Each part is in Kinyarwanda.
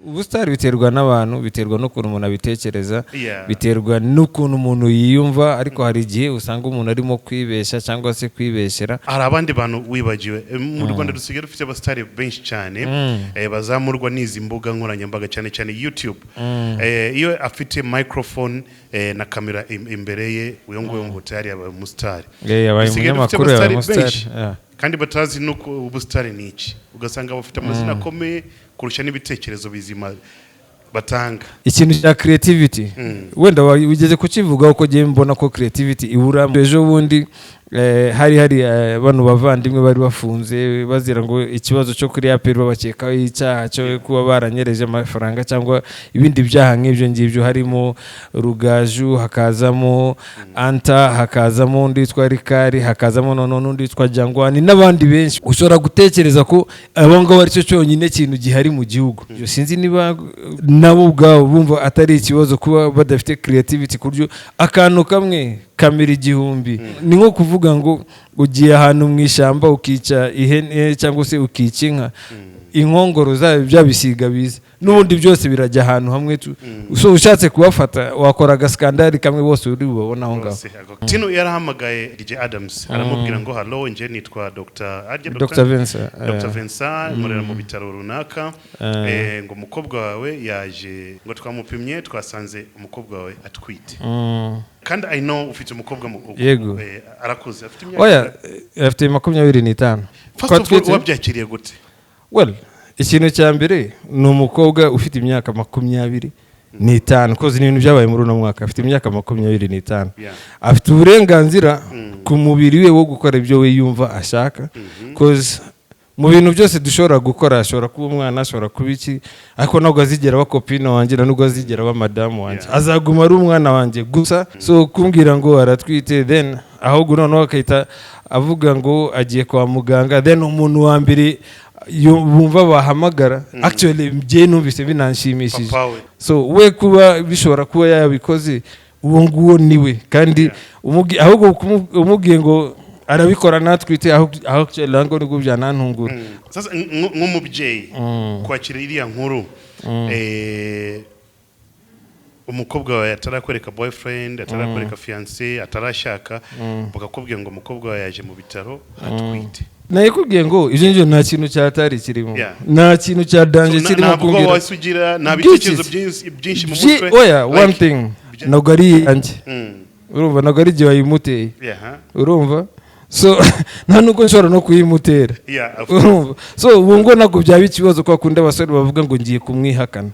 Ubusitari biterwa n'abantu, biterwa n'ukuntu umuntu abitekereza, biterwa n'ukuntu umuntu yiyumva, ariko hari igihe usanga umuntu arimo kwibeshya cyangwa se kwibeshyera. Hari abandi bantu wibagiwe. Mu Rwanda dusigaye dufite abasitari benshi cyane, bazamurwa n'izi mbuga nkoranyambaga, cyane cyane YouTube. Iyo afite microphone na kamera imbere ye, uyo nguyo ngo tayari yabaye umusitari. Yabaye Dusigaye dufite umunyamakuru, yabaye abasitari umusitari. benshi kandi batazi nuko ubusitari ni iki, ugasanga bafite amazina akomeye kurusha n'ibitekerezo bizima batanga. Ikintu cya creativity wenda wigeze kukivugaho, ko ngiye mbona ko creativity ibura. Ejo bundi hari bano bavandimwe bari bafunze bazira ngo ikibazo cyo kuri APR, babakekaho icyaha cyo kuba baranyereje amafaranga cyangwa ibindi byaha nk'ibyo ngibyo. Harimo Rugaju, hakazamo Anta, hakazamo undi witwa Rikari, hakazamo noneho n'undi witwa Jangwani n'abandi benshi. Ushobora gutekereza ko abo ngabo ari cyo cyonyine kintu gihari mu gihugu. Sinzi niba nabo ubwabo bumva atari ikibazo kuba badafite creativity, ku buryo akantu kamwe kamera igihumbi. Ni nko kuvuga ngo ugiye ahantu mu ishyamba ukica ihene cyangwa se ukica inka, inkongoro zayo, bya bisiga biza n'ubundi byose birajya ahantu hamwe tu. So ushatse kubafata wakora agaskandari kamwe, bose uri bubabone aho ngaho. Bose, Tino yarahamagaye DJ Adams, aramubwira ngo: "Hello, nje nitwa Dr. arya Dr. Vincent. Dr. Vincent, nkorera mu bitaro runaka, ngo umukobwa wawe yaje, ngo twamupimye twasanze umukobwa wawe atwite." Kandi I know ufite umukobwa Yego. Arakuze, afite imyaka Oya, afite 25. First Ko of all, atwite? wabyakiriye gute? Well, ikintu cya mbere ni umukobwa ufite imyaka 25, koze ni ibintu byabaye muri uno mwaka. Afite imyaka 25, afite uburenganzira ku mubiri we wo gukora ibyo we yumva ashaka, 'cause mu bintu byose dushobora gukora, ashobora kuba umwana, ashobora kuba iki, ariko ntabwo azigera aba copine wanjye, na nubwo azigera aba madamu wanjye. Azaguma ari umwana wanjye gusa. So kumbwira ngo aratwite, then ahubwo noneho akahita avuga ngo agiye kwa muganga, then umuntu wa mbere bumva bahamagara, actually njye numvise binanshimishije. Papa we. So we kuba bishobora kuba yabikoze, uwo nguwo ni we. Kandi ahubwo umubwiye ngo arabikora natwite, aho ngo nibwo byanantungura. Sasa nk'umubyeyi kwakira iriya nkuru, umukobwa wawe atarakwereka boyfriend, atarakwereka fiancé, atarashaka, bakakubwira ngo umukobwa wawe yaje mu bitaro atwite. Nayikubwiye ngo ibyo ngibyo nta kintu cyatari kirimo, nta kintu cya danger So, kirimo ntabwo kumbwira. wahise ugira nta bitekerezo Byinshi. byinshi byinshi mu mutwe? Oya, one thing, ntabwo ari iyanjye. Urumva, ntabwo ari igihe wayimuteye. Urumva, so nta nubwo nshobora no kuyimutera. Yeah, of Urumva, so ubu ngo ntabwo byaba ikibazo kwa kundi abasore bavuga ngo ngiye kumwihakana.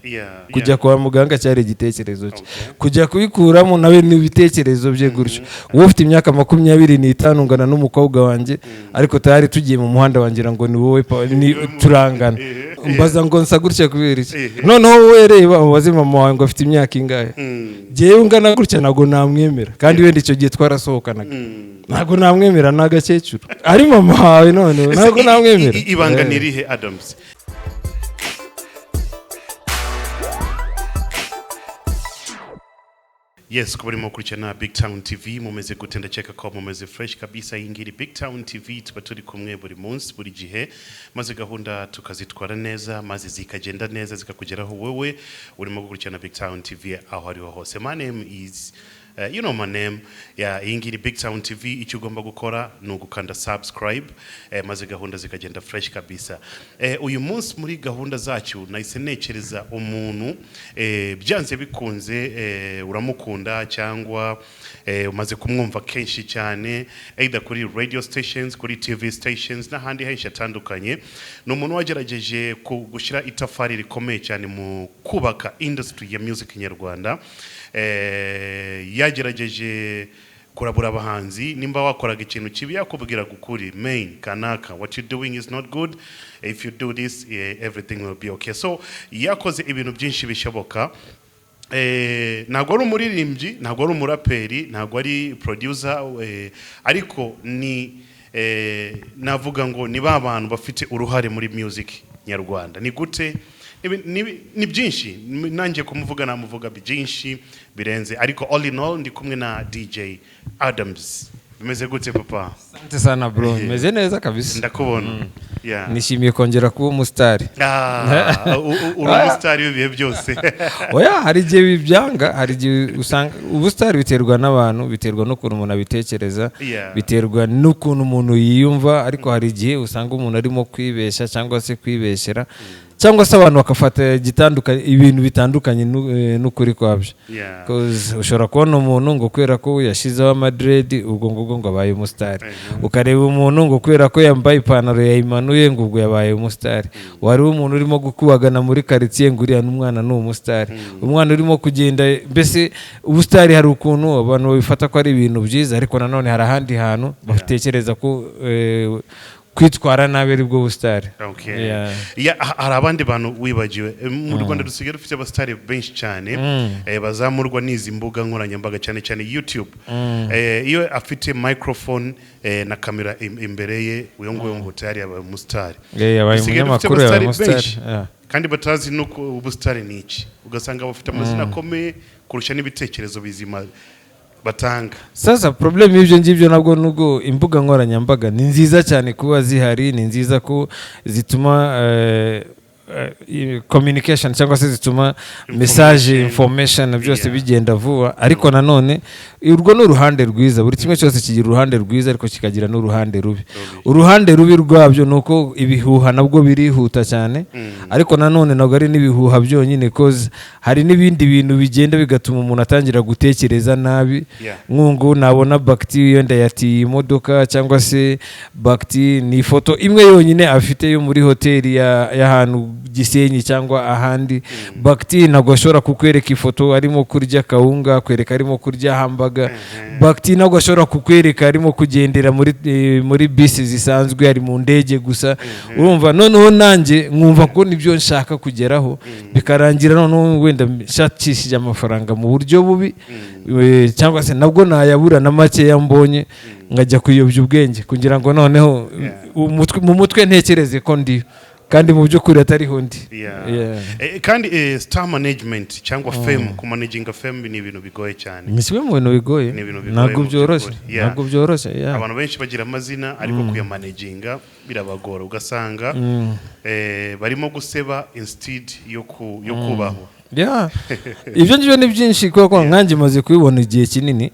Kujya kwa muganga cyari igitekerezo cye, kujya kubikuramo nawe ni ibitekerezo bye gutyo. Wowe ufite imyaka 25, ungana n'umukobwa wanjye, ariko tayari tugiye mu muhanda wangira ngo ni wowe ni turangana. Mbaza ngo nsa gutya kubera iki? Noneho wowe reba ubaze mama wawe ngo afite imyaka ingahe. Jyewe ungana gutya ntabwo namwemera, kandi wenda icyo gihe twarasohokanaga. Ntabwo namwemera, ni agakecuru ari mama wawe, none Ese ntabwo namwemera. Ibanga ni irihe, Adams? Yes, kuba urimo gukurikirana Big Town TV, mumeze gute? Ndakeka ko mumeze fresh kabisa. Iyi ngiyi Big Town TV, tuba turi kumwe buri munsi, buri gihe, maze gahunda tukazitwara neza, maze zikagenda neza, zikakugeraho wowe urimo gukurikirana Big Town TV aho ariho hose. My name is you know my name. Yeah, iyi ngiyi Big Town TV, icyo ugomba gukora ni ugukanda subscribe, maze gahunda zikagenda fresh kabisa. Uyu munsi muri gahunda zacu nahise ntekereza umuntu, byanze bikunze uramukunda cyangwa umaze kumwumva kenshi cyane, either kuri radio stations, kuri TV stations n'ahandi henshi hatandukanye. Ni umuntu wagerageje gushyira itafari rikomeye cyane mu kubaka industry ya music nyarwanda. Yagerageje kurabura abahanzi. Nimba wakoraga ikintu kibi, yakubwiraga ukuri: "Man kanaka, what you doing is not good. If you do this, everything will be okay." So yakoze ibintu byinshi bishoboka. Ntabwo ari umuririmbyi, ntabwo ari umuraperi, ntabwo ari producer, ariko ni navuga ngo ni ba bantu bafite uruhare muri music nyarwanda. Ni gute? Ni byinshi. Nanjye kumuvuga namuvuga byinshi birenze, ariko all in all ndi kumwe na DJ Adams. Bimeze gute, papa? Asante sana, bro, meze neza kabisa. Ndakubona. Yeah. Nishimiye kongera kuba umusitari. Ah, uri umusitari w'ibihe byose. Oya, hari igihe bibyanga, hari igihe usanga ubusitari biterwa n'abantu, biterwa n'ukuntu umuntu abitekereza, biterwa n'ukuntu umuntu yiyumva, ariko hari igihe usanga umuntu arimo kwibeshya cyangwa se kwibeshyera, cyangwa se abantu bagafata igitandukanye, ibintu bitandukanye n'ukuri kwabyo. 'Cause ushobora kubona umuntu ngo kubera ko yashyizeho amadredi, ubwo ngubwo ngo abaye umusitari. Ukareba umuntu ngo kubera ko yambaye ipantaro yayimanuye, ngo ubwo yabaye umusitari. Wari umuntu urimo gukubagana muri karitsiye, ngo uriya n'umwana ni umusitari, umwana urimo kugenda. Mbese ubusitari hari ukuntu abantu babifata ko ari ibintu byiza, ariko nanone hari ahandi hantu batekereza ko kwitwara nabi ari bwo busitari. Okay. Yeah. Yeah, hari abandi bantu wibagiwe. Mu Rwanda dusigaye dufite abasitari benshi cyane bazamurwa n'izi mbuga nkoranyambaga, cyane cyane YouTube. Iyo afite microphone na kamera imbere ye, uyo nguyo ngo tayari yabaye umusitari. Yabaye Dusigaye dufite umunyamakuru, yabaye abasitari umusitari. benshi kandi batazi nuko ubusitari ni iki, ugasanga bafite amazina akomeye kurusha n'ibitekerezo bizima batanga. Sasa problem y'ibyo ngibyo nabwo, nubwo imbuga nkoranyambaga ni nziza cyane kuba zihari, ni nziza ko zituma communication cyangwa se zituma message, information byose bigenda vuba, ariko nanone urwo ni uruhande rwiza. Buri kimwe cyose kigira uruhande rwiza, ariko kikagira n'uruhande rubi. Uruhande rubi rwabyo ni uko ibihuha nabwo birihuta cyane, ariko nanone ntabwo ari n'ibihuha byonyine, 'cause hari n'ibindi bintu bigenda bigatuma umuntu atangira gutekereza nabi. Nk'ubu nabona Bagiti wenda yatiye imodoka, cyangwa se Bagiti ni ifoto imwe yonyine afite yo muri hoteli y'ahantu Gisenyi cyangwa ahandi. Bagiti ntabwo ashobora kukwereka ifoto arimo kurya kawunga, kwereka arimo kurya hamburger. Bagiti ntabwo ashobora kukwereka arimo kugendera muri bisi zisanzwe, ari mu ndege gusa. Urumva, noneho nanjye nkumva ko nibyo nshaka kugeraho, bikarangira noneho wenda nshakishije amafaranga mu buryo bubi, cyangwa se nabwo nayabura na makeya mbonye, nkajya kuyobya ubwenge kugira ngo noneho mu mutwe ntekereze ko ndiyo, kandi mu by'ukuri atariho ndi. Yeah. Yeah. Kandi star management cyangwa fame, kumanaginga fame ni ibintu bigoye cyane. Ni kimwe mu bintu bigoye. Ni ibintu bigoye Ntabwo mu byoroshye. by'ukuri. Yeah. Ntabwo byoroshye, yeah. Abantu benshi bagira amazina, ariko kuyamanaginga birabagora, ugasanga barimo guseba instead yo kubahwa. Yeah. Ibyo ngibyo ni byinshi, kuko nkanjye maze kubibona igihe kinini.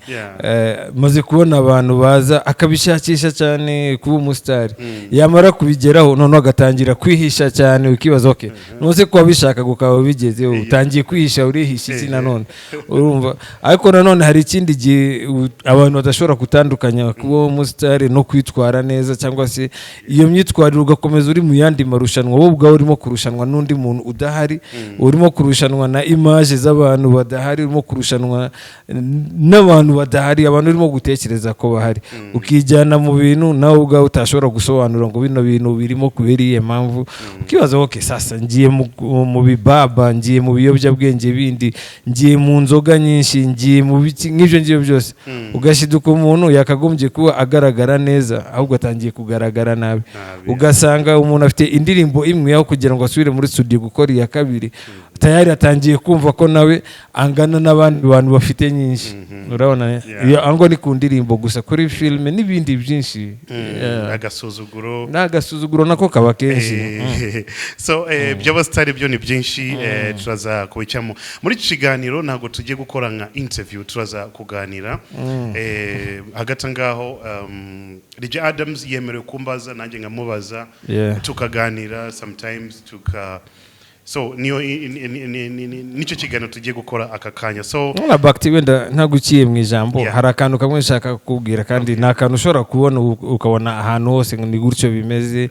Maze kubona abantu baza akabishakisha cyane kuba umusitari, yamara kubigeraho noneho agatangira kwihisha cyane, ukibaza: "Okay, ntuze kuba bishaka ukaba ubigezeho, utangiye kwihisha, urihisha iki nanone?" Urumva, ariko nanone hari ikindi gihe abantu badashobora gutandukanya kuba umusitari no kwitwara neza, cyangwa se iyo myitwarire, ugakomeza uri mu yandi marushanwa, wowe ubwawe urimo kurushanwa n'undi muntu udahari, urimo kurushanwa na image z'abantu badahari, urimo kurushanwa n'abantu badahari, abantu urimo gutekereza ko bahari, ukijyana mu bintu nawe ubwawe utashobora gusobanura ngo bino bintu birimo kubera iyihe mpamvu. Ukibaza: "Okay, sasa ngiye mu bibaba, ngiye mu biyobyabwenge bindi, ngiye mu nzoga nyinshi, ngiye mu biki," nk'ibyo ngibyo byose. Ugashiduka umuntu yakagombye kuba agaragara neza, ahubwo atangiye kugaragara nabi. Nabi. Ugasanga umuntu afite indirimbo imwe, aho kugira ngo asubire muri studio gukora iya kabiri, tayari atangiye kumva ko nawe angana n'abandi bantu bafite nyinshi. Urabona? Yeah. Iyo aho ni ku ndirimbo gusa, kuri filime n'ibindi byinshi. Yeah. Agasuzuguro. N'agasuzuguro nako kaba kenshi. So by'abasitari byo ni byinshi, turaza kubicamo muri iki kiganiro. Ntabwo tugiye gukora nka interview, turaza kuganira. Hagati aho ngaho DJ Adams yemerewe kumbaza, nanjye nkamubaza, tukaganira sometimes tuka so niyo nicyo kiganiro tugiye gukora aka kanya, so Nona Bakiti, wenda ntaguciye mu ijambo, hari akantu kamwe nshaka kukubwira, kandi ni akantu ushobora kubona ukabona ahantu hose ngo ni gutyo bimeze.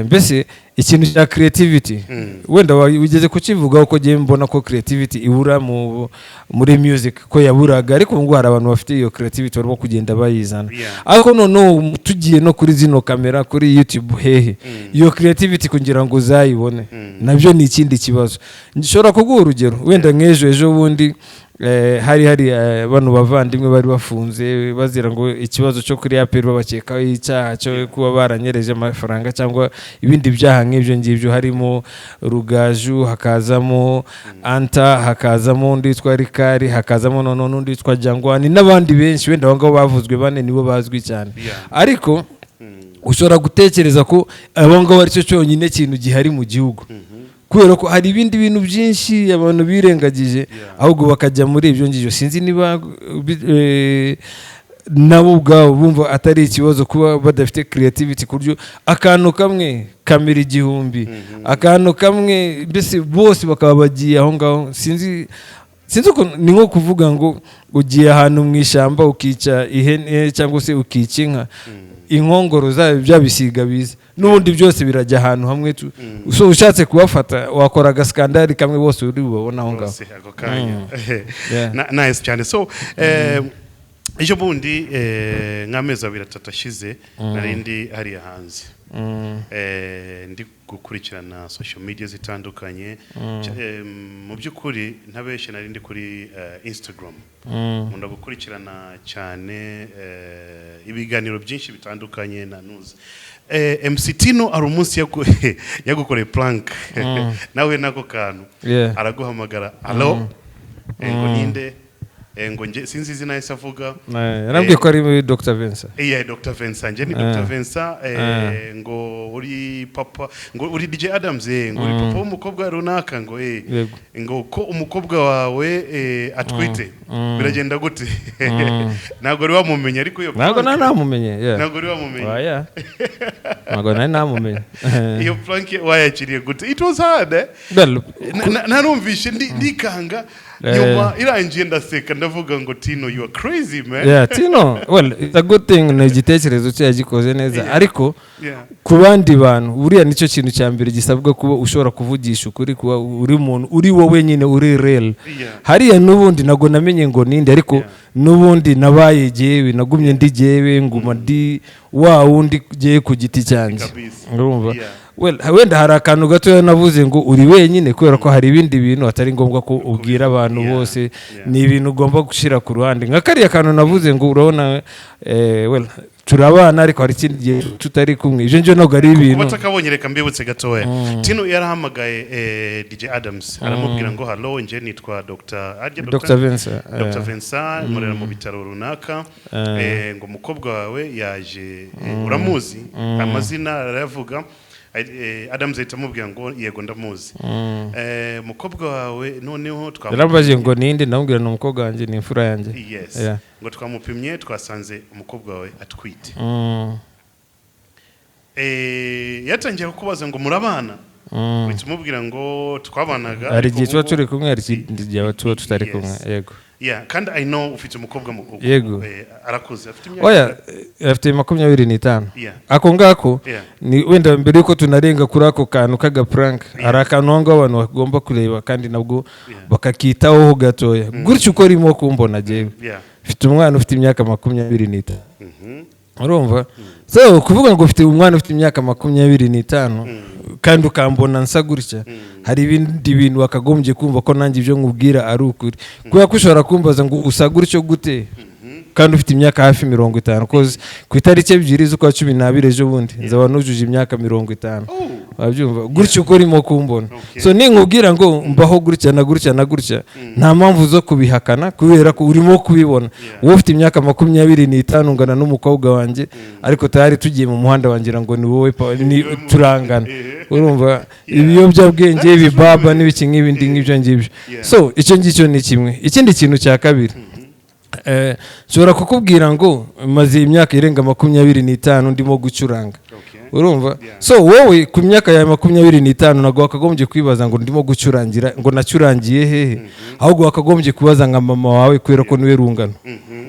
Mbese ikintu cya creativity, wenda wigeze kukivugaho ko ngiye mbona ko creativity ibura muri music, ko yaburaga, ariko ubu ngubu hari abantu bafite iyo creativity barimo kugenda bayizana. Ariko noneho tugiye no kuri zino kamera, kuri YouTube, hehe, iyo creativity kugira ngo uzayibone nabyo ni ikindi kibazo. Nshobora kuguha urugero wenda nk'ejo ejo bundi hari bano bavandimwe bari bafunze bazira ngo ikibazo cyo kuri APR, babakekaho icyaha cyo kuba baranyereje amafaranga cyangwa ibindi byaha nk'ibyo ngibyo. Harimo Rugaju, hakazamo Anta, hakazamo undi witwa Rikari, hakazamo noneho n'undi witwa Jangwani n'abandi benshi. Wenda abo ngabo bavuzwe bane nibo bazwi cyane. Ariko ushobora gutekereza ko abo ngabo aricyo cyonyine kintu gihari mu gihugu, kubera ko hari ibindi bintu byinshi abantu birengagije, ahubwo bakajya muri ibyo ngibyo. Sinzi niba nabo ubwabo bumva atari ikibazo kuba badafite creativity, ku buryo akantu kamwe kamera igihumbi, akantu kamwe, mbese bose bakaba bagiye aho ngaho. Sinzi ukuntu, ni nko kuvuga ngo ugiye ahantu mu ishyamba ukica ihene cyangwa se ukica inka, inkongoro zayo, bya bisiga biza n'ubundi byose birajya ahantu hamwe tu. So ushatse kubafata wakora agaskandari kamwe, bose uri bubabone aho ngaho. Bose ako kanya. Yeah. Nice cyane. So ejo bundi, nk'amezi 2 3 ashize, nari ndi hariya hanze, ndi gukurikirana social media zitandukanye. Mu by'ukuri ntabeshye, nari ndi kuri Instagram. Nkunda gukurikirana cyane ibiganiro byinshi bitandukanye na news. MC Tino hari umunsi yagukoreye prank nawe nako kantu. Araguhamagara: "Allo?" Ngo ninde? Ngo nge sinzi izina yahise avuga. Yarambwiye ko ari muri Dr Vincent. Iya, Dr Vincent, nge ni Dr Vincent. Ngo uri papa, ngo uri DJ Adams, ngo uri papa w'umukobwa runaka, ngo Yego. ngo ko umukobwa wawe atwite, biragenda gute? Ntabwo wari wamumenye, ariko iyo Ntabwo prank- nari namumenye, yeah. Ntabwo wari wamumenye. Oya, ntabwo nari namumenye. Iyo prank wayakiriye gute? It was hard, eh? Well, Narumvishe ndikanga. Nyuma irangiye ndaseka, ndavuga ngo: "Tino, you are crazy, man." Yeah, Tino, well, it's a good thing, ni igitekerezo cye, yagikoze neza, ariko ku bandi bantu buriya nicyo kintu cya mbere gisabwa, kuba ushobora kuvugisha ukuri, kuba uri umuntu uri wowe nyine, uri real. Hariya n'ubundi ntabwo namenye ngo ninde, ariko n'ubundi nabaye jyewe, nagumye ndi jyewe, nguma ndi wa wundi jyewe ku giti cyanjye. Urumva? Yeah. Well, wenda hari akantu gatoya navuze ngo uri wenyine, kubera ko hari ibindi bintu atari ngombwa ko ubwira abantu bose. Ni ibintu ugomba gushyira ku ruhande, nka kariya kantu navuze ngo urabona, well, turabana ariko hari ikindi gihe tutari kumwe. Ibyo ngibyo ntabwo ari Kuba ibintu atakabonye, reka mbibutse gatoya. Tino yarahamagaye DJ Adams, aramubwira ngo: "Hallo, nje nitwa Dr. arya Dr Vincent. Dr Vincent, nkorera mu bitaro runaka." Ngo umukobwa wawe yaje, uramuzi? Amazina arayavuga. Adams ahita amubwira ngo: "Yego, ndamuzi." Umukobwa wawe noneho Yarambajije ngo ninde, ndamubwira ni umukobwa wanjye, ni imfura yanjye. Yes. Ngo twamupimye, twasanze umukobwa wawe atwite. Yatangiye kukubaza ngo murabana, uhita umubwira ngo twabanaga, Hari ariko igihe tuba ubu- turi kumwe, hari ikindi gihe tuba tutari Yes. kumwe, yego. Yeah, kandi I know ufite umukobwa Yego. Arakuze, afite imyaka Oya, afite 25. Ako ngako ni wenda mbere yuko tunarenga kuri ako kantu k'agaprank, hari akantu aho ngaho abantu bagomba kureba kandi nabwo bakakitaho gatoya. Gutyo uko urimo kumbona jyewe, mfite umwana ufite imyaka 25. Urumva? So kuvuga ngo ufite umwana ufite imyaka 25 kandi ukambona nsa gutya, hari ibindi bintu wakagombye kumva ko nanjye ibyo nkubwira ari ukuri, kubera ko ushobora kumbaza ngo usa gutyo gute kandi ufite imyaka hafi 50, 'cause ku itariki 2 z'ukwa 12 ejo bundi nzaba nujuje imyaka 50. Wabyumva gutyo uko urimo kumbona. So ninkubwira ngo mbaho gutya na gutya na gutya, nta mpamvu zo kubihakana kubera ko urimo kubibona. Wowe ufite imyaka 25, ungana n'umukobwa wanjye, ariko tayari tugiye mu muhanda wangira ngo ni wowe ni turangana. Urumva, ibiyobyabwenge, ibibaba n'ibiki nk'ibindi nk'ibyo ngibyo. So icyo ngicyo ni kimwe. Ikindi kintu cya kabiri, nshobora kukubwira ngo maze imyaka irenga 25 ndimo gucuranga. Urumva? Yeah. So wowe ku myaka yawe 25 ntabwo wakagombye kwibaza ngo ndimo gucurangira, ngo nacurangiye hehe, ahubwo wakagombye kubaza nka mama wawe, kubera ko niwe rungano.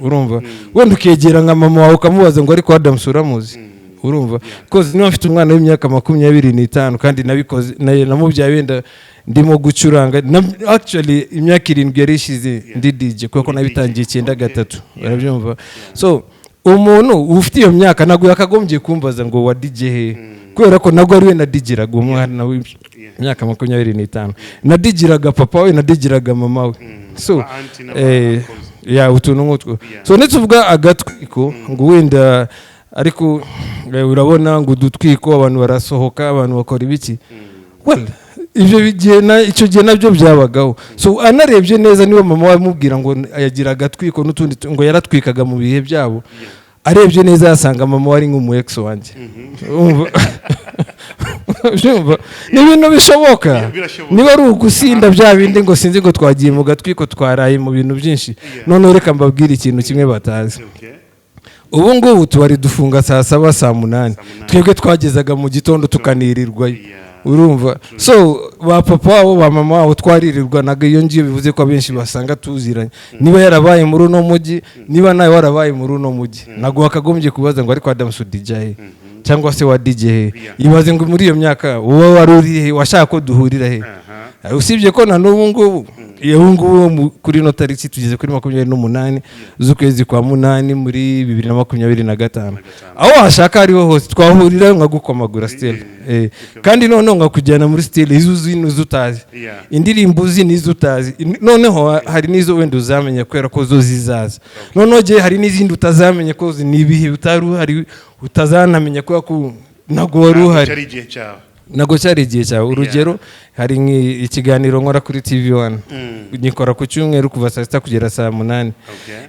Urumva? Wenda ukegera nka mama wawe ukamubaza ngo: "Ariko Adams uramuzi?" Urumva? 'Cause niba mfite umwana w'imyaka 25 kandi nabikoze namubyaye wenda ndimo gucuranga, actually imyaka 7 yari ishize ndi DJ, kubera ko Uri nabitangiye DJ. icyenda gatatu. Urabyumva? So umuntu ufite iyo myaka ntabwo yakagombye kumbaza ngo wa DJ hehe, kubera ko ntabwo ari we nadigiraga. Uwo mwana w'imyaka 25 nadigiraga papa we, nadigiraga mama we. So Ba auntie n'aba uncles. Ya, utuntu nk'utwo. So nituvuga agatwiko ngo wenda, ariko urabona ngo udutwiko, abantu barasohoka, abantu bakora ibiki. Well, ibyo bigihe icyo gihe nabyo byabagaho. So anarebye neza, niba mama we amubwira ngo yagira agatwiko n'utundi ngo yaratwikaga mu bihe byabo, arebye neza yasanga mama we ari nk'umu ex wanjye. Urumva? Urumva? Ni ibintu bishoboka. Birashoboka. Niba ari ugusinda bya bindi ngo sinzi ngo twagiye mu gatwiko, twaraye mu bintu byinshi. Noneho reka mbabwire ikintu kimwe batazi. Ubu ngubu tubari dufunga saa 7, saa 8. Saa munani. Twebwe twagezaga mu gitondo, tukanirirwayo. Urumva? So ba papa wabo, ba mama wabo twaririrwanaga iyo ngiyo. Bivuze ko abenshi basanga tuziranye. Niba yarabaye muri uno mujyi, niba nawe warabaye muri uno mujyi, ntabwo wakagombye kubaza ngo ariko Adams DJ he cyangwa se wa DJ he. Ibaze ngo muri iyo myaka wowe wari uri he, washaka ko duhurira he? Usibye ko na n'ubu ngubu, ubu ngubu kuri ino tariki tugeze kuri 28 z'ukwezi kwa munani muri 2025, aho washaka ariho hose twahurira nkagukomagura still. Kandi noneho nkakujyana muri style izo uzi n'izo utazi, indirimbo uzi n'izo utazi. Noneho hari n'izo wenda uzamenya kubera ko zo zizaza. Noneho gihe hari n'izindi utazamenya ko ni ibihe utari uhari, utazanamenya kubera ko ntabwo wari Ntabwo uhari. cyari igihe cyawe. Ntabwo cyari igihe cyawe. Urugero, hari ikiganiro nkora kuri TV One, nyikora ku cyumweru kuva saa 6 kugera saa 8.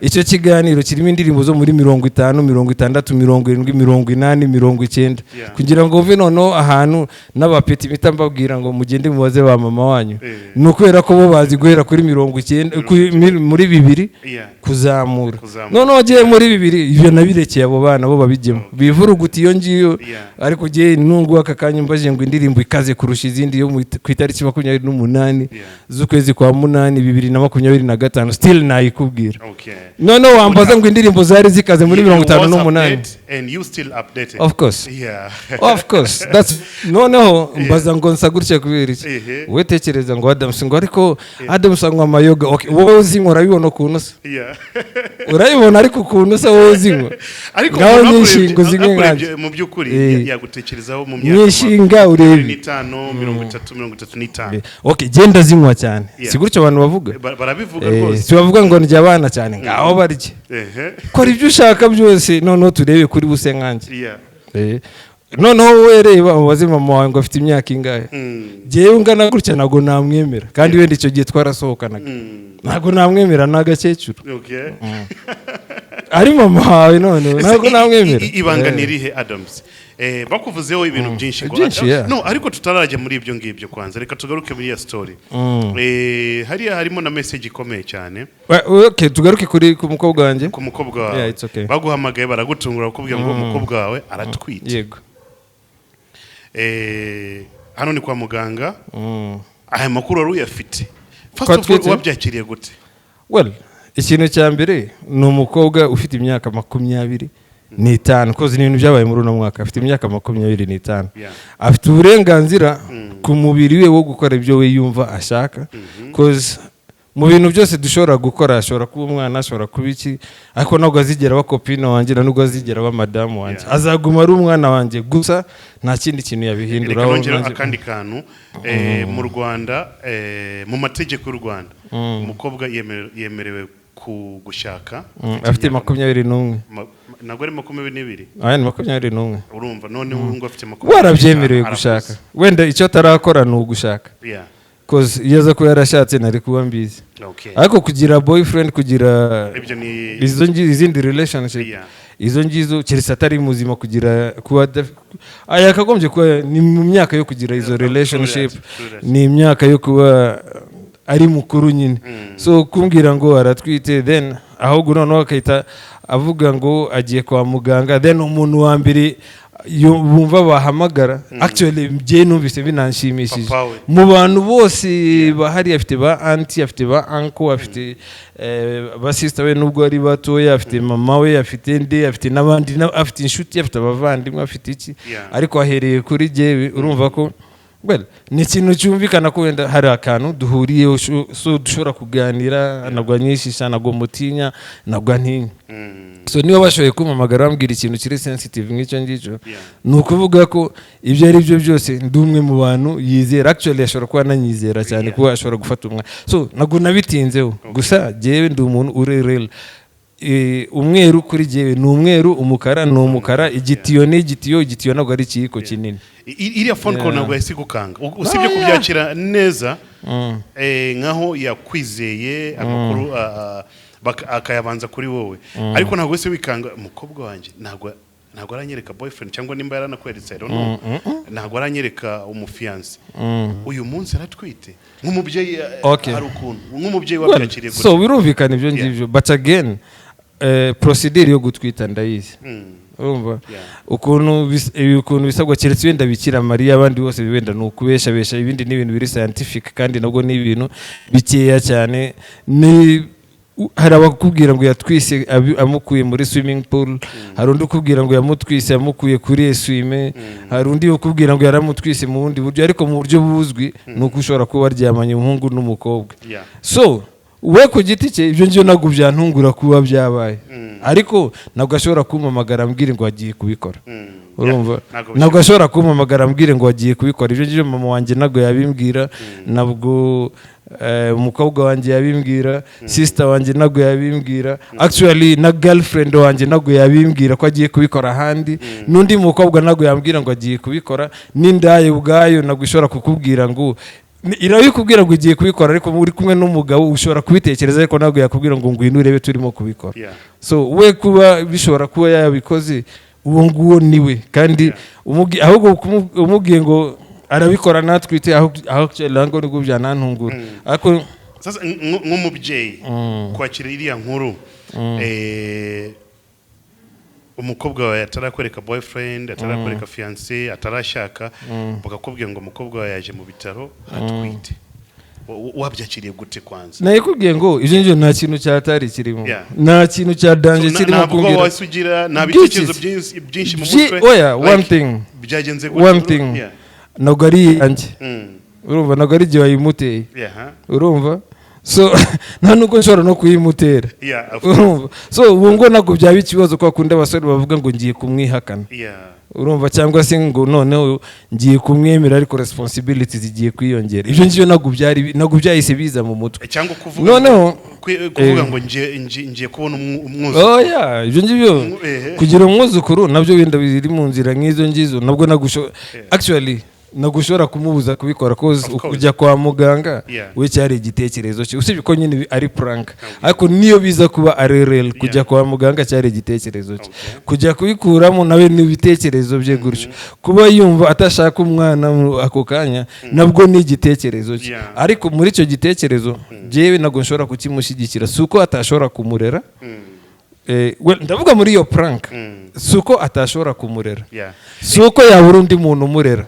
Icyo kiganiro kirimo indirimbo zo muri 50, 60, 70, 80, 90. Kugira ngo uve noneho ahantu n'abapeti mpita mbabwira ngo mugende mubaze ba mama wanyu. Ni ukubera ko bo bazi guhera kuri 90, muri 2000 kuzamura. Kuzamura. Noneho ugiye muri 2000, ibyo nabirekeye abo bana, bo babijyemo bivuruguta iyo ngiyo. Ariko ugiye nungu aka kanya mbaje ngo indirimbo ikaze kurusha izindi yo ku itariki 28 z'ukwezi kwa munani 2025, still nayikubwira. Noneho wambaza ngo indirimbo zari zikaze muri You mirongo itanu was n'umunani. update and you still updated. Of course. Of course. That's noneho mbaza ngo nsa gutya kubera iki? Wowe tekereza ngo Adams, ngo ariko Adams anywa amayoga. Okay, wowe uzinywa urabibona ukuntu usa. Urabibona ariko ukuntu usa, wowe uzinywa. Ariko Ngaho umuntu nyishinga uzinywe akurebye nkanjye. mu by'ukuri yagutekerezaho mu myaka Nyishinga makumyabiri urebe. n'itanu, 30, 35. Okay, genda zinywa cyane. Si gutyo abantu bavuga? Barabivuga rwose. Si bavuga ngo ndya abana cyane? Ngaho barye. Kora ibyo ushaka byose, noneho turebe kuri buse nkanjye. Noneho wowe reba umubaze mama wawe ngo afite imyaka ingahe. Jyewe ungana gutya ntabwo namwemera, kandi wenda icyo gihe twarasohokanaga. Ntabwo namwemera, ni agakecuru. Ari mama wawe noneho Ese ntabwo namwemera. Ibanga ni irihe, Adams? Bakuvuzeho ibintu byinshi ngo Byinshi, yeah. No, ariko tutarajya muri ibyo ngibyo, kwanza reka tugaruke muri iyo story. Hariya harimo na message ikomeye cyane. Okay, tugaruke kuri ku mukobwa wanjye. Ku mukobwa wawe. Yeah, it's okay. Baguhamagaye baragutungura, bakubwira ngo umukobwa wawe aratwite. Yego. Hano ni kwa muganga. Aya makuru wari uyafite? First Ko of all, atwite? wabyakiriye gute? Well, ikintu cya mbere ni umukobwa ufite imyaka 25, koze ni ibintu byabaye muri uno mwaka. Afite imyaka 25. Afite uburenganzira ku mubiri we wo gukora ibyo we yumva ashaka, 'cause mu bintu byose dushobora gukora, ashobora kuba umwana, ashobora kuba iki, ariko ntabwo azigera aba copine wanjye, na nubwo azigera aba madamu wanjye. Azaguma ari umwana wanjye gusa, nta kindi kintu Reka yabihinduraho. nongera akandi kantu. Mu Rwanda, mu mategeko y'u Rwanda, umukobwa yemerewe gushaka Afite 21. Ntabwo ari 22? Aya ni 21. Urumva, noneho ubu ngubu afite 25. Warabyemerewe Arakuze. gushaka, wenda icyo atarakora ni ugushaka, 'cause iyo aza kuba yarashatse nari kuba mbizi. Ariko kugira boyfriend, kugira Ibyo ni izo izindi relationship, izo ngizo keretse atari muzima kugira kuba aya yakagombye kuba ni mu myaka yo kugira izo relationship, True that. ni imyaka yo kuba ari mukuru nyine. So kumbwira ngo aratwite, then ahubwo noneho akahita avuga ngo agiye kwa muganga, then umuntu wa mbere bumva bahamagara, actually njye numvise binanshimishije. Papa we. Mu bantu bose bahari, afite ba auntie, afite ba uncle, afite ba sister we nubwo ari batoya, afite mama we, afite nde, afite n'abandi, afite inshuti, afite abavandimwe, afite iki, ariko ahereye kuri jyewe. Urumva ko Well, ni ikintu cyumvikana ko wenda hari akantu duhuriyeho, so dushobora kuganira, ntabwo anyishisha, ntabwo mutinya, ntabwo antinya. So niba bashoboye kumpamagara bambwira ikintu kiri sensitive nk'icyo ngicyo, ni ukuvuga ko ibyo ari byo byose ndi umwe mu bantu yizera. Actually, ashobora kuba ananyizera cyane, kuba ashobora gufata umwanya. So ntabwo nabitinzeho. Gusa jyewe ndi umuntu uri real. Umweru kuri jyewe ni umweru, umukara ni umukara, igitiyo ni igitiyo, igitiyo ntabwo ari ikiyiko kinini. Iriya phone call ntabwo yahise igukanga? Usibye kubyakira neza, nkaho yakwizeye amakuru, akayabanza kuri wowe, ariko ntabwo wese wikanga, umukobwa wanjye ntabwo aranyereka boyfriend, cyangwa nimba yaranakweretse, I don't know, ntabwo aranyereka umufiancé, uyu munsi aratwite. Nk'umubyeyi, hari ukuntu nk'umubyeyi Well, wabyakiriye gute? So birumvikana ibyo ngibyo, but again, procedure yo gutwita ndayizi. Urumva ukuntu bisabwa, keretse wenda Bikira Mariya, abandi bose wenda ni ukubeshabesha. Ibindi ni ibintu biri scientific, kandi nabwo ni ibintu bikeya cyane. Ni hari abakubwira ngo yatwise amukuye muri swimming pool, hari undi ukubwira ngo yamutwise amukuye kuri essuie-main, hari undi ukubwira ngo yaramutwise mu bundi buryo, ariko mu buryo buzwi ni uko ushobora kuba waryamanye umuhungu n'umukobwa. So we ku giti cye, ibyo ngibyo ntabwo byantungura kuba byabaye, ariko ntabwo ashobora kumpamagara ambwira ngo agiye kubikora. Urumva? Ntabwo. Ntabwo ashobora kumpamagara ambwira ngo agiye kubikora. Ibyo ngibyo mama wanjye ntabwo yabimbwira, ntabwo umukobwa wanjye yabimbwira, sister wanjye ntabwo yabimbwira, actually na girlfriend wanjye ntabwo yabimbwira ko agiye kubikora ahandi, n'undi mukobwa ntabwo yambwira ngo agiye kubikora, n'indaya ubwayo ntabwo ishobora kukubwira ngo irabikubwira ngo igiye kubikora, ariko uri kumwe n'umugabo ushobora kubitekereza, ariko ntabwo yakubwira ngo ngwino urebe turimo kubikora. So we kuba bishobora kuba yabikoze, uwo nguwo ni we, kandi ahubwo umubwiye ngo arabikora natwite, aho ngo nibwo byanantungura, ariko Sasa nk'umubyeyi kwakira iriya nkuru, umukobwa wawe atarakwereka boyfriend, atarakwereka fiancé, atarashaka, bakakubwira ngo umukobwa wawe yaje mu bitaro atwite, wabyakiriye gute kwanza? Nayikubwiye ngo ibyo ngibyo nta kintu cyatari kirimo, nta kintu cya danger So, kirimo. ntabwo Kumbwira wahise ugira nta bitekerezo Bw'iki? byinshi mu mutwe? Oya, one Like, thing. Byagenze gute? One thing, ntabwo ari iyanjye. Urumva, ntabwo ari igihe wayimuteye. Urumva, so nta nubwo nshobora no kuyimutera. Yeah, of course. Urumva, so ubu ngo ntabwo byaba ikibazo ko akunda abasore bavuga ngo ngiye kumwihakana. Urumva, cyangwa se ngo noneho ngiye kumwemera, ariko responsibility zigiye kwiyongera. Ibyo ngibyo ntabwo byari, ntabwo byahise biza mu mutwe. Cyangwa kuvuga Noneho kuvuga ngo ngiye kubona umwuzukuru. Oya, ibyo ngibyo kugira umwuzukuru nabyo wenda biri mu nzira nk'izo ngizo, nabwo nagusho actually ntabwo ushobora kumubuza kubikora, cause Of course. kujya kwa muganga we cyari igitekerezo cye, usibye ko nyine ari prank, ariko niyo biza kuba ari real, kujya kwa muganga cyari igitekerezo cye, kujya kubikuramo nawe ni ibitekerezo bye gutyo, kuba yumva atashaka umwana mu ako kanya nabwo ni igitekerezo cye. Ariko muri icyo gitekerezo jyewe ntabwo nshobora kukimushyigikira. Si uko atashobora kumurera. Well, ndavuga muri iyo prank, si uko atashobora kumurera, si uko yabura undi muntu umurera,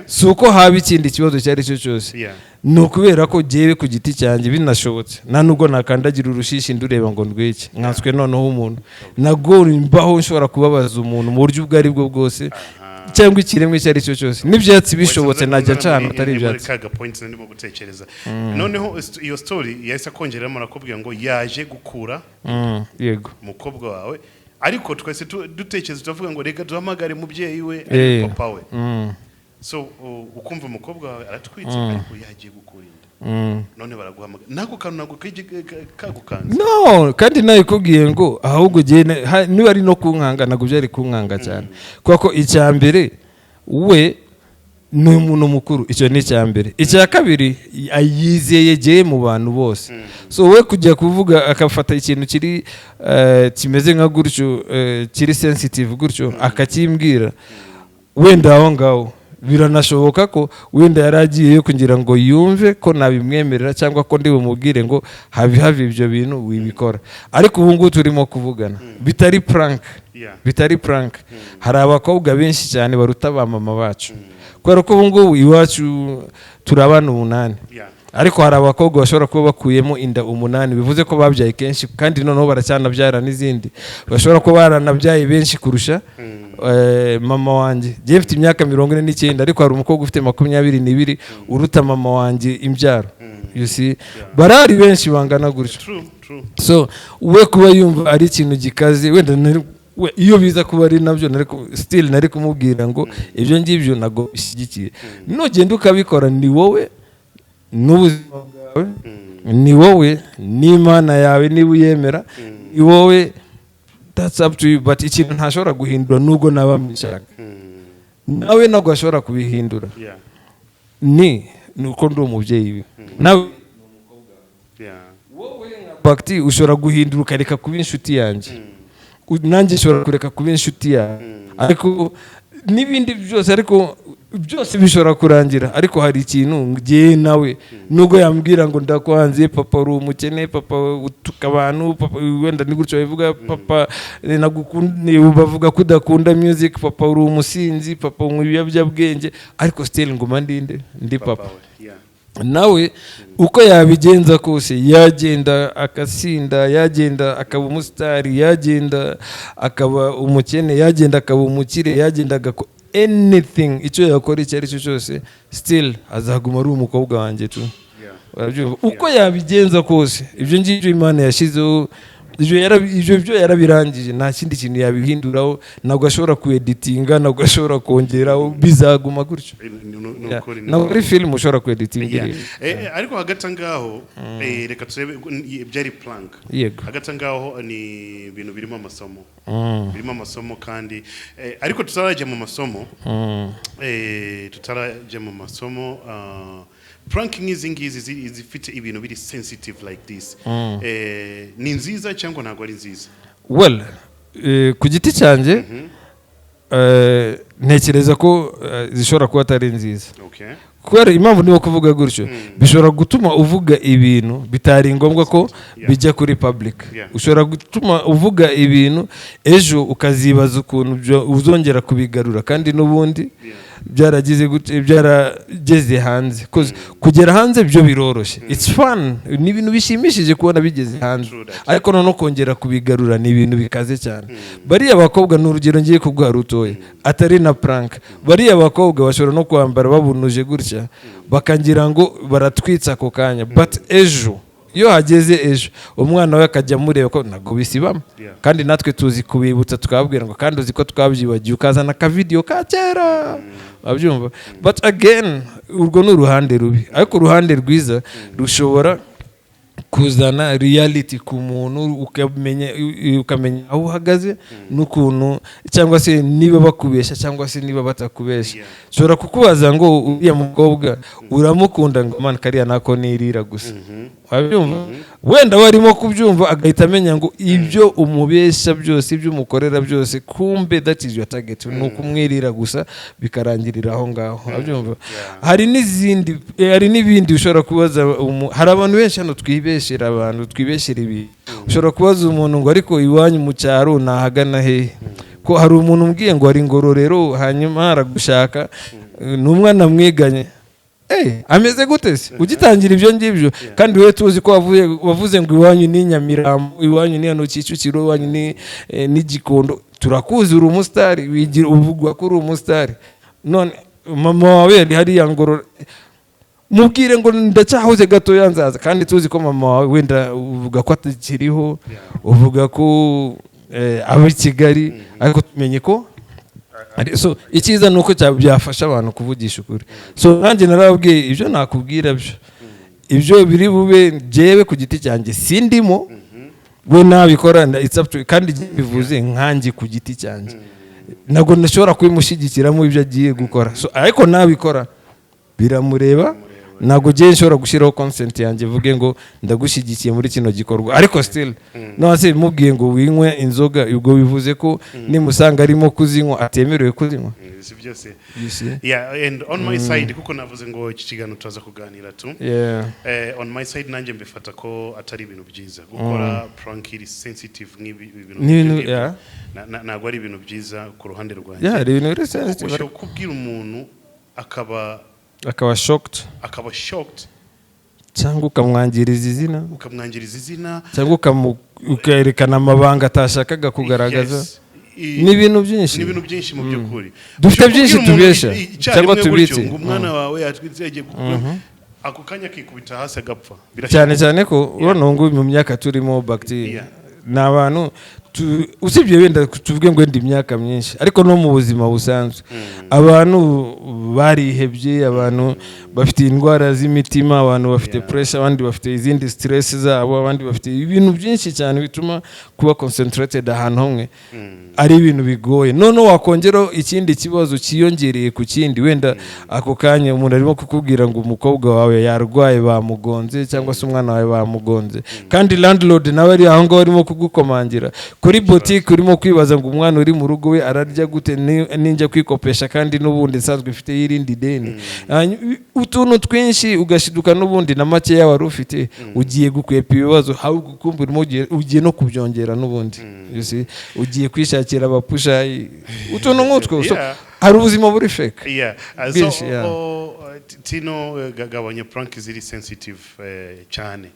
si uko haba ikindi kibazo icyo ari cyo cyose, ni ukubera ko jyewe ku giti cyanjye, binashobotse, nta nubwo nakandagira urushishi ndureba ngo ndwike, nkanswe noneho umuntu. Nabwo mbaho nshobora kubabaza umuntu mu buryo ubwo ari bwo bwose, cyangwa ikiremwa icyo ari cyo cyose, n'ibyatsi bishobotse najya nca ahantu hatari Muri ibyatsi. Kaga points ndimo gutekereza noneho, iyo story yahise akongeramo, arakubwira ngo yaje gukura Yego. umukobwa wawe, ariko twese dutekereza, turavuga ngo reka duhamagare umubyeyi we, ari papa we. So ukumva umukobwa wawe aratwitse, ariko yagiye gukura inda, none baraguhamagara, nako kantu ntabwo kagukanze? No, kandi nabikubwiye ngo ahubwo jyewe niba ari no kunkanga, ntabwo byari kunkanga cyane, kubera ko icya mbere we ni umuntu mukuru, icyo ni icya mbere. Icya kabiri, yizeye jyewe mu bantu bose. So we kujya kuvuga, akafata ikintu kiri kimeze nka gutyo, kiri sensitive gutyo, akakimbwira, wenda aho ngaho biranashoboka ko wenda yari agiyeyo kugira ngo yumve ko nabimwemerera, cyangwa ko ndi bumubwire ngo habi habi ibyo bintu wibikora. Ariko ubu ngubu turimo kuvugana bitari prank, bitari prank, hari abakobwa benshi cyane baruta ba mama bacu, kubera ko ubu ngubu iwacu turi abana 8. Ariko hari abakobwa bashobora kuba bakuyemo inda umunani, bivuze ko babyaye kenshi, kandi noneho baracyanabyara n'izindi, bashobora kuba baranabyaye benshi kurusha mama wanjye. Njyewe mfite imyaka 49, ariko hari umukobwa ufite 22 uruta mama wanjye imbyaro. You see, barahari benshi bangana gutyo. True, true. So we kuba yumva ari ikintu gikaze, wenda we, iyo biza kuba ari nabyo, still nari kumubwira ngo ibyo ngibyo ntabwo bishyigikiye. Nugenda ukabikora, ni wowe n'ubuzima bwawe, ni wowe n'Imana yawe niba uyemera, ni wowe, that's up to you. But ikintu ntashobora guhindura, nubwo naba mbishaka, nawe ntabwo ashobora kubihindura, ni uko ndi umubyeyi we nawe. Bagiti ushobora guhindura ukareka kuba inshuti yanjye, nanjye nshobora kureka kuba inshuti yawe, ariko n'ibindi byose, ariko byose bishobora kurangira. Ariko hari ikintu ngiye nawe, nubwo yambwira ngo ndakwanze papa, uri umukene papa, utuka abantu papa, wenda ni gutyo babivuga papa, bavuga ko udakunda music papa, uri umusinzi papa, unywa ibiyobyabwenge, ariko still nguma ndinde ndi papa. Papa we, yeah. Nawe uko yabigenza kose, yagenda akasinda, yagenda akaba umusitari, yagenda akaba umukene, yagenda akaba umukire, yagenda agakora anything, icyo yakora icyo ari cyo cyose, still azaguma ari umukobwa wanjye tu. Urabyumva? Uko yabigenza kose, ibyo ngibyo Imana yashyizeho, ibyo byo yarabirangije, nta kindi kintu yabihinduraho. Ntabwo ashobora kueditinga, ntabwo ashobora kongeraho, bizaguma gutyo. Ni ukuri, ni Ntabwo ukuri. ari filime ushobora kueditinga. Yeah. Iriya. Ariko hagati aho ngaho, reka turebe byari prank. Hagati aho ngaho ni ibintu birimo amasomo, birimo amasomo kandi, ariko tutarajya mu masomo, tutarajya mu masomo, prank nk'izi ngizi zifite ibintu biri sensitive like this, ni nziza cyangwa ntabwo ari nziza? Well, ku giti cyanjye, ntekereza ko zishobora kuba atari nziza, kubera impamvu ndimo kuvuga gutyo, bishobora gutuma uvuga ibintu bitari ngombwa ko bijya kuri public. Ushobora gutuma uvuga ibintu, ejo ukazibaza ukuntu uzongera kubigarura, kandi n'ubundi byaragize gute, byarageze hanze. 'Cause kugera hanze byo biroroshye, it's fun, ni ibintu bishimishije kubona bigeze hanze. True that. Ariko noneho kongera kubigarura ni ibintu bikaze cyane. Bariya bakobwa, ni urugero ngiye kuguha rutoya atari na prank, bariya bakobwa bashobora no kwambara babunuje gutya, bakagira ngo baratwitse ako kanya, but ejo iyo hageze ejo, umwana we akajya amureba, ko ntabwo bisibamo. Kandi natwe tuzi kubibutsa, tukababwira ngo kandi uzi ko twabyibagiwe, ukazana akavidiyo ka kera, wabyumva. But again, urwo ni uruhande rubi, ariko uruhande rwiza rushobora kuzana reality ku muntu, ukamenya aho uhagaze n'ukuntu, cyangwa se niba bakubeshya cyangwa se niba batakubeshya. Ushobora kukubaza ngo uriya mukobwa uramukunda, ngo man, kariya nako nirira gusa, wabyumva. Wenda warimo kubyumva, agahita amenya ngo ibyo umubeshya byose, ibyo umukorera byose, kumbe that is your target, ni ukumwirira gusa, bikarangirira aho ngaho, wabyumva. Hari n'izindi, hari n'ibindi ushobora kubaza hari abantu benshi hano twibeshyera abantu, twibeshyera ibintu. Ushobora kubaza umuntu ngo ariko iwanyu mu cyaro nahagana hehe? Ko hari umuntu umbwiye ngo ari Ngororero, hanyuma aragushaka, ni umwana mwiganye. Ameze gute se? Ugitangira ibyo ngibyo, kandi wowe tuzi ko wavuze ngo iwanyu ni Nyamirambo, iwanyu ni hano Kicukiro, iwanyu ni Gikondo, turakuzi uri umusitari, wigira uvugwa ko uri umusitari, none mama wawe yari hariya Ngorora, mubwire ngo ndacyahuze gatoya nzaza, kandi tuzi ko mama wawe wenda uvuga ko atakiriho, uvuga ko aba i Kigali, ariko tumenye ko so icyiza ni uko byafasha abantu kuvugisha ukuri. So nanjye narababwiye, ibyo nakubwira byo, ibyo biri bube, njyewe ku giti cyanjye sindimo, we nabikora it's up to, kandi bivuze nkanjye ku giti cyanjye ntabwo nashobora kubimushyigikiramo ibyo agiye gukora. So ariko nabikora biramureba, ntabwo ngiye nshobora gushyiraho consent yanjye mvuge ngo ndagushyigikiye muri kino gikorwa. Ariko still, none se mubwiye ngo winywe inzoga, ubwo bivuze ko nimusanga arimo kuzinywa atemerewe kuzinywa? Si byose. You see? Yeah, and on my side, kuko navuze ngo iki kiganiro turaza kuganira tu, on my side nanjye mbifata ko atari ibintu byiza gukora prank iri sensitive nk'ibi ibintu Ni ibintu- nk'ibyo. Ntabwo ari ibintu byiza ku ruhande rwanjye. Yeah, hari ibintu biri sensitive. Ushobora kubwira umuntu akaba akaba shocked. Akaba shocked. Cyangwa ukamwangiriza izina. Ukamwangiriza izina. Cyangwa ukerekana amabanga atashakaga kugaragaza. Yes. Ni ibintu byinshi. Ni ibintu byinshi mu by'ukuri. Dufite Ushobora byinshi kubwira umuntu tubesha, icyarimwe cyangwa gutyo, tubitse. ngo umwana wawe yatwitse, yagiye ako kanya akikubita hasi agapfa. Cyane cyane ko urabona ubu ngubu mu myaka turimo bagiteri ni abantu usibye wenda tuvuge ngo wenda imyaka myinshi, ariko no mu buzima busanzwe abantu barihebye, abantu bafite indwara z'imitima, abantu bafite pressure, abandi bafite izindi stress zabo, abandi bafite ibintu byinshi cyane bituma kuba concentrated ahantu hamwe ari ibintu bigoye. Noneho wakongeraho ikindi kibazo cyiyongereye ku kindi. Wenda ako kanya umuntu arimo kukubwira ngo umukobwa wawe yarwaye, bamugonze, cyangwa se umwana wawe bamugonze, kandi landlord nawe ari aho ngaho arimo kugukomangira kuri botike, urimo kwibaza ngo umwana uri mu rugo we ararya gute, ninjya kwikopesha kandi n'ubundi nsanzwe mfite y'irindi deni. Utuntu twinshi, ugashiduka n'ubundi na makeya wari ufite ugiye gukwepa ibibazo, ahubwo ukumva urimo ugiye no kubyongera n'ubundi. You see? Ugiye kwishakira abapushayi, utuntu nk'utwo. So, hari ubuzima buri fake So, bwinshi, yeah. oh, Tino, gabanya prank ziri sensitive cyane.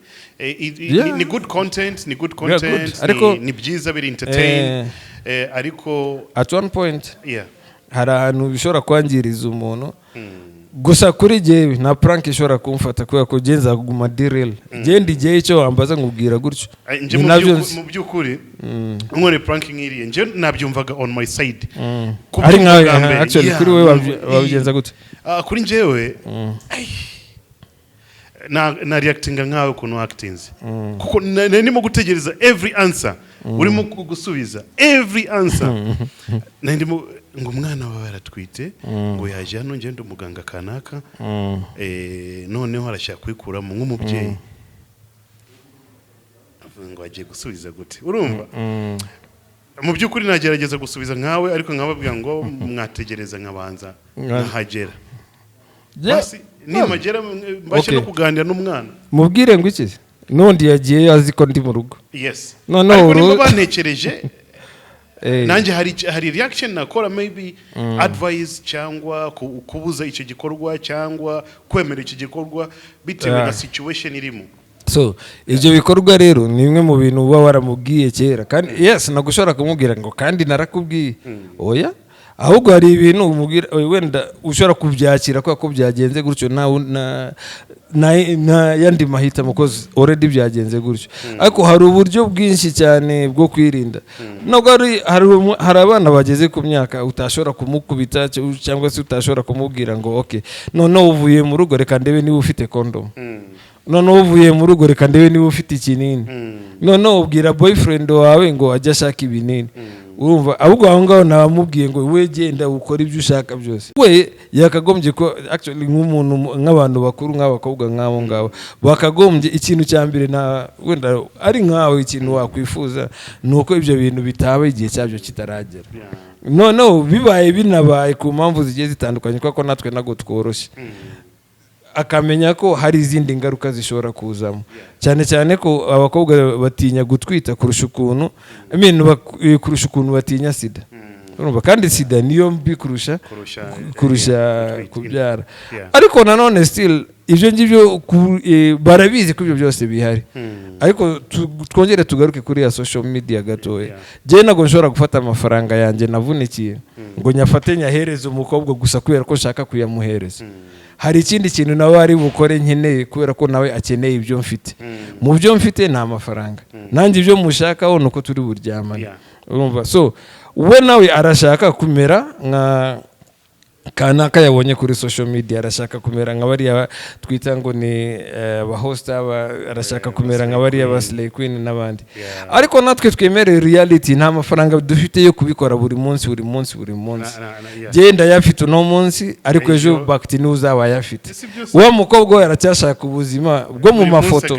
Ni good content, ni good Yeah, good. content, ni byiza, biri entertain. Ariko at one point hari ahantu bishobora kwangiriza umuntu. Gusa kuri jyewe nta prank ishobora kumfata, kubera ko jye nzaguma ndi real. Jye ndi jyewe, icyo wambaza nkubwira gutyo. Nje Ni mu nabyo nzi. Mu by'ukuri nkore prank nk'iriya, nje nabyumvaga on my side. Ku Ari byumva nkawe, bwa mbere, actually, yeah, kuri wowe wabigenza gute? Ah, kuri njyewe, ai, na reactinga nkawe ukuntu actinze, kuko ndimo gutegereza every answer urimo gusubiza, every answer. Nari ndimo ngo umwana wawe aratwite, ngo yaje hano, ngende umuganga kanaka, noneho arashaka kwikuramo. Nk'umubyeyi avuga ngo agiye gusubiza gute? Urumva, mu by'ukuri nagerageza gusubiza nkawe, ariko nkababwira ngo mwategereza nkabanza nkahagera. Basi nimagera mbashe no kuganira n'umwana. Mubwire ngo iki? N'undi yagiyeyo azi ko ndi mu rugo. Yes. Noneho Ariko nimba bantekereje, nanjye hari reaction nakora, maybe advice cyangwa kubuza icyo gikorwa cyangwa kwemera icyo gikorwa bitewe na situation irimo. So ibyo bikorwa rero ni bimwe mu bintu uba waramubwiye kera, kandi yes, ntabwo ushobora kumubwira ngo kandi narakubwiye. Oya, ahubwo hari ibintu umubwira, wenda ushobora kubyakira kubera ko byagenze gutyo, nta yandi mahitamo, cause already byagenze gutyo. Ariko hari uburyo bwinshi cyane bwo kwirinda. Nubwo hari abana bageze ku myaka utashobora kumukubita cyangwa se utashobora kumubwira ngo ok, noneho uvuye mu rugo, reka ndebe niba ufite condom, noneho uvuye mu rugo, reka ndebe niba ufite ikinini, noneho ubwira boyfriend wawe ngo ajye ashaka ibinini. Urumva, ahubwo aho ngaho nabamubwiye ngo we genda ukore ibyo ushaka byose. We yakagombye ko actually nk'umuntu, nk'abantu bakuru, nk'abakobwa nk'abo ngabo, bakagombye ikintu cya mbere, na wenda ari nkawe, ikintu wakwifuza ni uko ibyo bintu bitaba igihe cyabyo kitaragera. Noneho bibaye binabaye ku mpamvu zigiye zitandukanye, kuko natwe ntabwo tworoshye, akamenya ko hari izindi ngaruka zishobora kuzamo, cyane cyane ko abakobwa batinya gutwita kurusha ukuntu, I mean, kurusha ukuntu batinya sida. Urumva, kandi sida niyo mbi kurusha kurusha kurusha gutwita. kubyara. Ariko nanone still ibyo ngibyo barabizi ko ibyo byose bihari. Ariko twongere tugaruke kuri ya social media gatoya. Njyewe ntabwo nshobora gufata amafaranga yanjye navunikiye ngo nyafate nyahereze umukobwa gusa kubera ko nshaka kuyamuhereza. Hari ikindi kintu nawe ari bukore nkeneye, kubera ko nawe akeneye ibyo mfite. Mu byo mfite ni amafaranga, nanjye ibyo mushakaho ni uko turi buryamane. Urumva, so we nawe arashaka kumera nka kanaka yabonye kuri social media, arashaka kumera nka bariya twita ngo ni abahosta, arashaka kumera nka bariya ba slay queen n'abandi. Ariko natwe twemereye reality, nta mafaranga dufite yo kubikora buri munsi, buri munsi, buri munsi. Genda yafite uno munsi, ariko ejo Ejo- bakiti niwe uzaba ayafite. Si byose. Wa mukobwa we aracyashaka ubuzima bwo mu Buri munsi mafoto.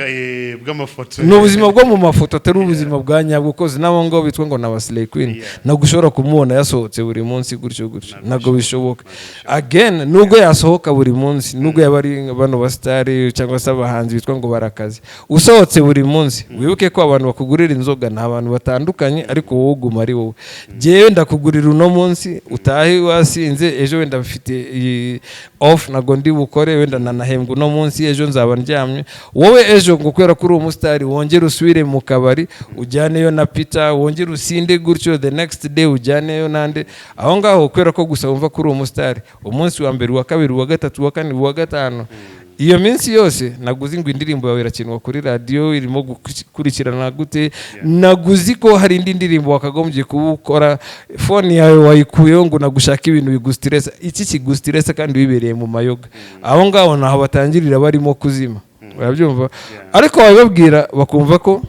Bw'amafoto. Ni ubuzima bwo mu mafoto, atari ubuzima bwa nyabwo, koze n'abo ngabo bitwa ngo ni aba slay queen ntabwo ushobora kumubona yasohotse buri munsi gutyo gutyo, ntabwo bishoboka. Again, nubwo yasohoka buri munsi, nubwo yaba ari bano basitari cyangwa se abahanzi bitwa ngo barakaze, usohotse buri munsi, wibuke ko abantu bakugurira inzoga ni abantu batandukanye, ariko wowe uguma ari wowe. Jyewe ndakugurira uno munsi utahe wasinze, ejo wenda mfite iyi off, ntabwo ndi bukore, wenda nanahembwa uno munsi, ejo nzaba ndyamye. Wowe ejo ngo kubera ko uri umusitari, wongere usubire mu kabari, ujyaneyo na Peter, wongere usinde gutyo, the next day ujyaneyo nande aho ngaho, kubera ko gusa wumva ko uri umusitari. Umunsi wa mbere, uwa kabiri, uwa gatatu, uwa kane, uwa gatanu, iyo minsi yose naguzi ngo indirimbo yawe irakinwa kuri radiyo, irimo gukurikirana gute? Naguzi ko hari indi ndirimbo wakagombye kuba ukora, phone yawe wayikuyeho ngo nagushaka ibintu bigustressa. Iki kigustressa kandi wibereye mu mayoga? Aho ngaho naho batangirira barimo kuzima, urabyumva? Ariko wabibabwira bakumva ko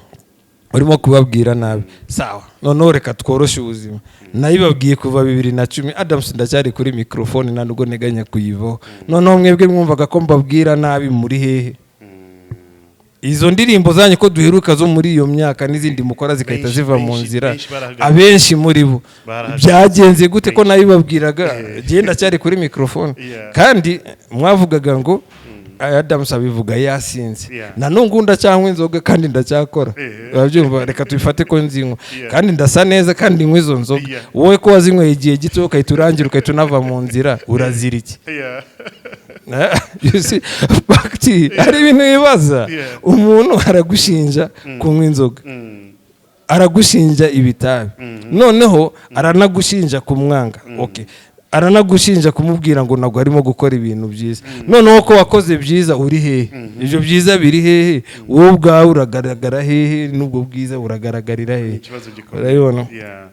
urimo kubabwira nabi. Sawa, noneho reka tworoshye ubuzima. Nayibabwiye kuva 2010, Adams ndacyari kuri mikorofone, nta nubwo nteganya kuyivaho. Noneho mwebwe mwumvaga ko mbabwira nabi, muri hehe? Izo ndirimbo zanyu ko duheruka zo muri iyo myaka n'izindi mukora zigahita ziva mu nzira? Benshi barahagaritse. Abenshi muri bo Barahagaritse. byagenze gute ko Benshi. nabibabwiraga genda cyari kuri mikorofone kandi mwavugaga ngo Adams abivuga yasinze? Na nungu ndacyanywa inzoga kandi ndacyakora, urabyumva? Reka tubifate ko nzinywa kandi ndasa neza kandi nywa izo nzoga. Wowe ko wazinyweye igihe gito ugahita urangira, ugahita unava mu nzira, urazira iki? You see, Bakti, hari ibintu wibaza. Umuntu aragushinja kunywa inzoga, aragushinja ibitabi, noneho aranagushinja kumwanga, okay, aranagushinja kumubwira ngo ntabwo arimo gukora ibintu byiza. Noneho ko wakoze byiza, uri hehe? Ibyo byiza biri hehe? Wowe ubwawe uragaragara hehe? N'ubwo bwiza buragaragarira hehe? Ikibazo gikomeye. Urabibona? Yeah.